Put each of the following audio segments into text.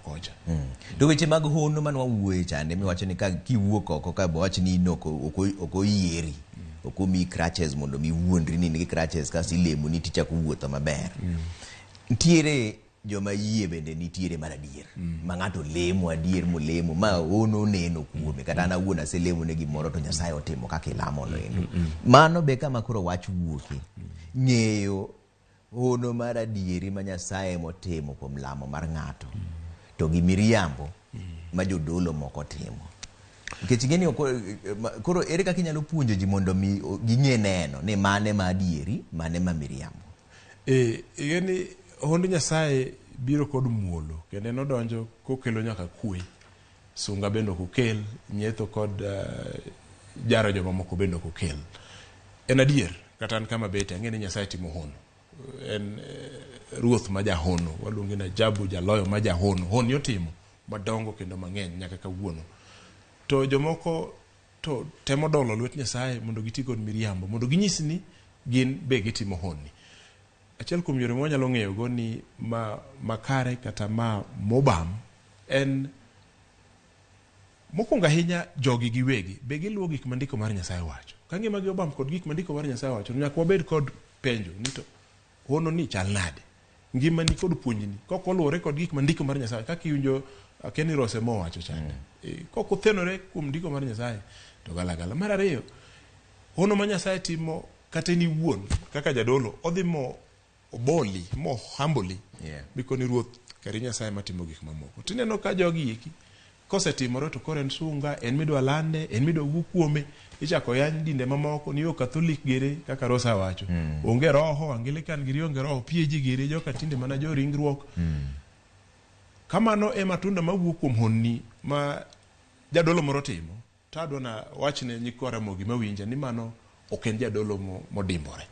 kocha. To weche mag hono mane wawuoye chande miwacho ni ka kiwuok oko ka bo wach ni in ok oyieri, ok omiyi crutches mondo mi iwuondri ni in gi crutches, kasto ilemo ni tichako wuotho maber. Nitiere joma yie bende nitiere mar adier ma ng'ato lemo adier molemo ma hono oneno kuome. Kata an awuon aselemo ne gimoro to Nyasaye otimo kaka ilamo no endo. Mano be kama koro wach wuoke ng'eyo hono mar adieri ma Nyasaye motimo kuom lamo mar ng'ato to gi miriambo ma jodolo moko timo, nikech ing'e ni koro ere kaka inyalo puonjo ji mondo mi ging'e neno ni mane ma adieri, mane ma miriambo? E, ing'e ni hond Nyasaye biro kod muolo kendo en odonjo kokelo nyaka kwe. Sunga bende ok okel, nyetho kod jaro jomamoko bende ok okel. En adier, kata an kama bete ang'e ni Nyasaye timo hono. En ruoth ma jahono, waluonge ni ajabu jaloyo ma jahono. Honni otimo madongo kendo mang'eny nyaka kawuono. To jomoko to temo dolo lwet Nyasaye mondo giti kod miriambo, mondo ginyis ni gin be gitimo honni. Achiel kuom yore ma wanyalo ng'eyogo ni ma makare kata ma mobam en mokwongo ahinya jogi giwegi be giluwo gik ma ndiko mar Nyasaye wacho. Ka ngimagi obam kod gik ma ndiko mar Nyasaye wacho, to nyaka wabed kod penjo ni to hono ni chal nade? Ngimani kod puonjni kok oluwore kod gik ma ndiko mar Nyasaye kaka iwinjo Kenny Rose mowacho chande. Kok othenore kuom ndiko mar Nyasaye to galagala. Mar ariyo, hono ma Nyasaye timo kata en iwuon kaka jadolo odhi mo oboli mo humbly mikoni ruoth kari Nyasaye matimo gik mamoko. Tineno ka jogi eki kosetimore to koro en sunga, en midwa lande, en midwa wuo kuome, ichako yany dinde mamoko ni yo Catholic giri kaka Rosa wacho. Onge roho, Anglican giri onge roho, PAG giri joka tinde mana jo ringruok. Kamano e matunda mawuok kuom honni ma jadolo moro timo. To adwa na wachne nyikwa Ramogi mawinja ni mano ok en jadolo modimbore.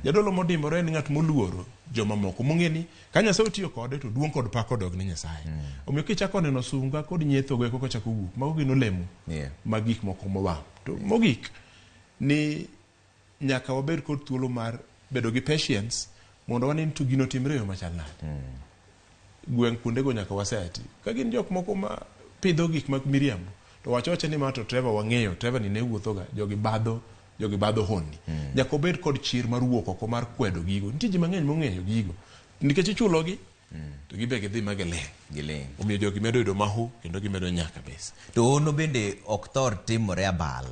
Jadolo modimbore en ng'at moluoro jomamoko, mong'e ni ka Nyasaye otiyo kode to duong' kod pak odog ne Nyasaye. Omiyo kichako neno sunga kod nyetho go eka chako wuok, mago gin olemo mag gik moko mobam. To mogik ni nyaka wabed kod thuolo mar bedo gi patience mondo wane ni to gino timre e yo machal nade. Gweng' kuondego nyaka waseti. Ka gin jok moko ma pidho gik mag miriambo, to wach awacha ni ma to Trevor wang'eyo, Trevor ni ne wuothoga, jogi badho honni. Nyaka obed kod chir mar wuok oko mar kwedo gigo. Nitie ji mang'eny mong'eyo gigo. Nikech ichulogi, to gibe gidhi ma giling'. Giling'. Omiyo jogi medo yudo mahu kendo gimedo nya kabisa. To hono bende ok thor timore abal.